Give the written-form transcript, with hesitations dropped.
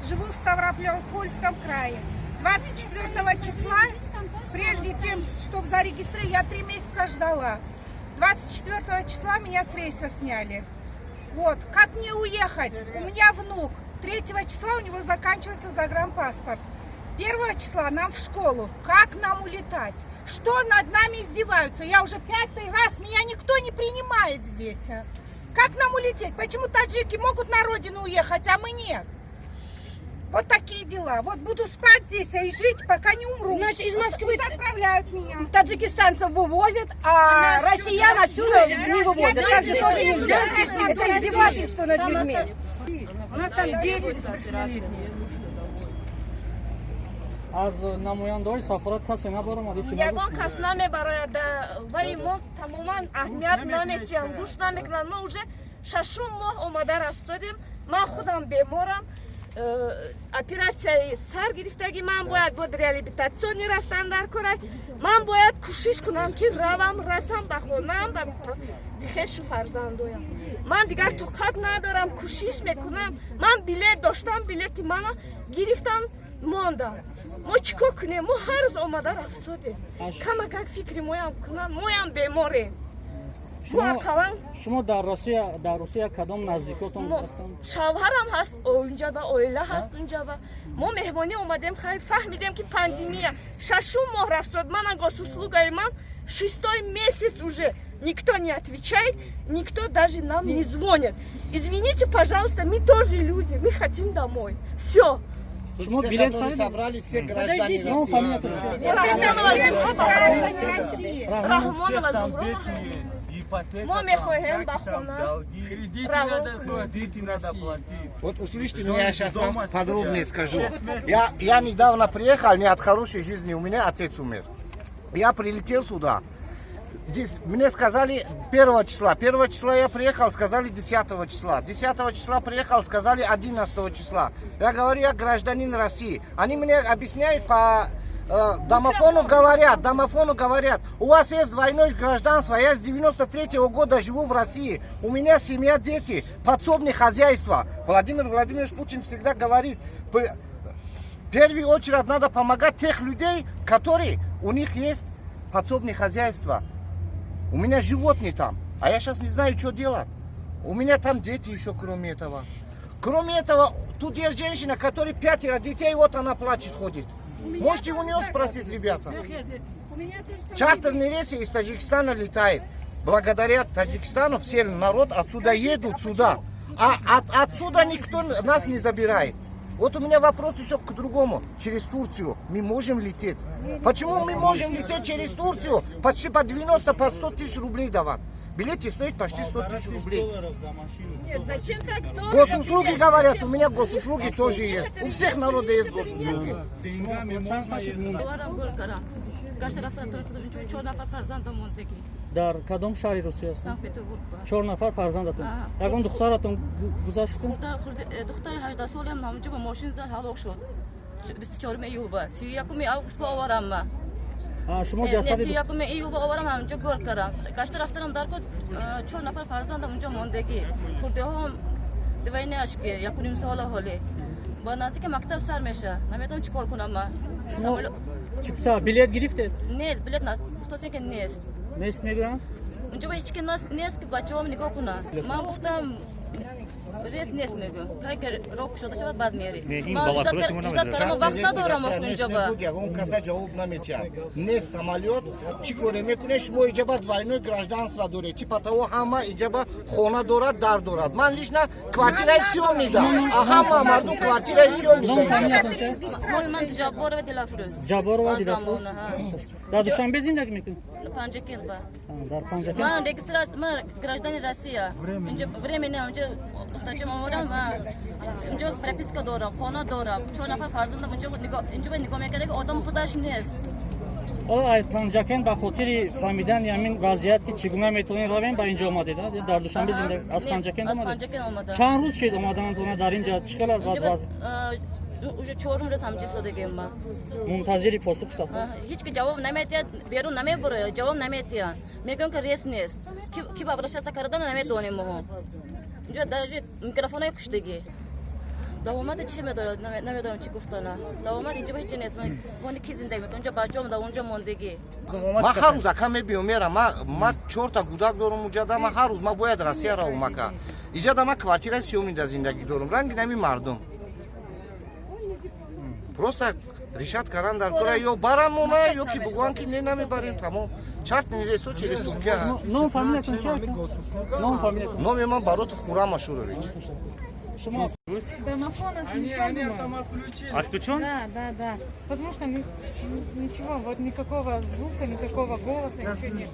Живу в Ставропольском крае. 24 числа, прежде чем, чтобы зарегистрировать, я 3 месяца ждала. 24 числа меня с рейса сняли. Вот, как мне уехать? У меня внук. 3 числа у него заканчивается загранпаспорт. 1 числа нам в школу. Как нам улетать? Что над нами издеваются? Я уже пятый раз, меня никто не принимает здесь. Как нам улететь? Почему таджики могут на родину уехать, а мы нет? Вот такие дела. Вот буду спать здесь и жить, пока не умру. Значит, из Москвы Пусть отправляют меня. Таджикистанцев вывозят, а россиян отсюда не вывозят. Так же тоже нельзя. Это издевательство над людьми. У нас там дети несовершеннолетние. Аз намояндаҳои сафорат касе набаромад, ҳечи? Ягон кас намебарояд, ваи мо тамоман аҳамият наметиҳанд, гӯш намекунанд. Мо уже шашум моҳ омада рафтодем. Ман худам беморам, оператсияи сар гирифтагӣ. Ман бояд бод реабилитатсионӣ рафтан дар кора. Ман бояд кӯшиш кунам, ки равам, расам ба хонаам, ба хешу фарзандоям. Ман дигар тоқат надорам, кӯшиш мекунам. Ман билет доштам, билети мана гирифтам, мондам. Мо чӣ кор кунем? Мо ҳар рӯз омада рафтодем. Камакак фикри моям кунанд, моям беморем. Мо ақаллан Шумо дар Русия кадом наздикотон ҳастанд? Шавҳарам ҳаст унҷа ба, оила ҳаст унҷа ба. Мо меҳмонӣ омадем. Хайр, фаҳмидем, ки пандемия. Шашум моҳ рафтод. Мана госуслугаи ман шестой месяц уже никто не отвечает, никто даже нам не звонит. Извините, пожалуйста, мы тоже люди, мы хотим домой. Все. Шумо билет харидед? Собрались все граждане Подождите. Ном, России. фамилиятон чи? Вот это все граждане России. Раҳмонова Там Зуҳро. дети есть, ипотека, Мо там, мехоҳем всякие ба там хона. долги. Кредиты надо платить. Вот услышьте меня, я сейчас вам Дома подробнее сидят. Скажу. 6 месяцев. Я недавно приехал, не от хорошей жизни, у меня отец умер. Я прилетел сюда. Мне сказали 1 числа. 1 числа я приехал, сказали 10 числа. 10 числа приехал, сказали 11 числа. Я говорю, я гражданин России. Они мне объясняют по домофону говорят, у вас есть двойное гражданство, я с 93-го года живу в России, у меня семья, дети, подсобное хозяйство. Владимир Владимирович Путин всегда говорит, в первую очередь надо помогать тех людей, которые, у них есть подсобное хозяйство. У меня животные там, а я сейчас не знаю, что делать. У меня там дети еще, кроме этого. Кроме этого, тут есть женщина, которой пятеро детей, вот она плачет, ходит. Можете у нее спросить, ребята. Чартерные рейсы из Таджикистана летает. Благодаря Таджикистану все народ отсюда едут сюда. А отсюда никто нас не забирает. Вот у меня вопрос еще к другому. Через Турцию мы можем лететь? Почему мы можем лететь через Турцию? Почти по 90, по 100 тысяч рублей давать. Билеты стоят почти 100 тысяч рублей. Долларов за машину. Нет, зачем так дорого? Госуслуги говорят, у меня госуслуги тоже есть. У всех народа есть госуслуги. Деньгами можно ехать. Дорам гул кардам. Гашта рафтан турист, чор нафар фарзандам мондагӣ. Дар кадом шаҳри Русия ҳастед? Санкт Петербург ба. Чор нафар фарзандатон? Аҳа. Ягон духтаратон гузаштун? Духтари 18 солиам ҳамунҷо ба мошин зад, ҳалок шуд. 24 июл ба. 31 август ба оварам ма. Шумо Не, ҷасади 31 июл ба оварам, ҳамунҷо гор кардам. Гашта рафтанам дар код, чор нафар фарзандам унҷо мондагӣ. Хурдиҳоам двойняш ки 1,5 сола ҳоле. Ба наздики мактаб сар меша. Намедонам, чӣ кор кунам ма. Шумо чипта, билет гирифтед? Нест, билет на гуфтасем, ки нест. Нест мегӯянд? Унҷо ба ҳеҷ ки нест, ки бачаҳом нигоҳ кунанд. Ман гуфтам, рейс нест, мегӯям. Кай ки роҳ кушода шавад, баъд мери. Ман ждать кардам, вақт надорам охир унҷо ба. Буд, ягон каса ҷавоб наметиҳад. Нест самолёт, чӣ коре мекунед? Шумо иҷаба двойное гражданство доред. Типа того, ҳама иҷаба хона дорад, дар дорад. Ман лично квартираи съёмный да. А ҳама мардум квартираи съёмный Ном, да. фамилиятон чи? Номи ман Ҷабборова Дилафрӯз. Ҷабборова Аз Дилафрӯз. замона, ҳа. Дар Душанбе зиндагӣ мекунед? Панҷакент ба. Дар Панҷакент. Ман регистрация, ман гражданин Россия. Инҷо временно инҷо духтарчам оварам ва инҷо прописка дорам, хона дорам. Чор нафар фарзандам инҷо нигоҳ, инҷо нигоҳ мекард, ки одам худаш нест. Ҳоло аз Панҷакент ба хотири фаҳмидани ҳамин вазъият, ки чӣ гуна метавонед равем, ба инҷо омадед, а? Дар Душанбе зинда аз Не, Панҷакент аз омадед? Панҷакент омадам. Чанд рӯз шуд омаданатона дар инҷа? Чӣ хел Инҷо вазъ? Уже чорум рӯз ҳамҷо истодагем ма. Мунтазири посух сафар? Ҳеҷ ки ҷавоб наметиҳад, берун намебурояд, ҷавоб наметиҳанд. Мегӯям, ки рейс нест. Ки ба обращаться кардан намедонем моҳо. Инҷо даже микрофонои куштагӣ. Давомад чӣ медорад, намедонам чӣ гуфтана. Давомад инҷо ҳеҷ нест. Хони ки зиндагӣ мекунад? Онҷо бачаам да онҷо мондагӣ. Ман ҳар рӯз, ака, мебиём, мерам. Ма чорта гудак дорум уҷада. Ма ҳар рӯз ма бояд Россия равум, ака. Иҷада ма квартираи сиёмида зиндагӣ дорум, ранги нами мардум. Просто решать кардан дар кора: ё барам мома, ё ки бугӯян, ки не, намебарем, тамом. Чартный рейсо через Туркия. Ном, фамилиятон чи, ака? Ном, фамилиятон? Номи ман Баротов Хурам Ашурович. Шумо? Домофон отключен, думаю. Отключили. Отключен? Да. Потому что ничего, вот никакого звука, никакого голоса, ничего нет.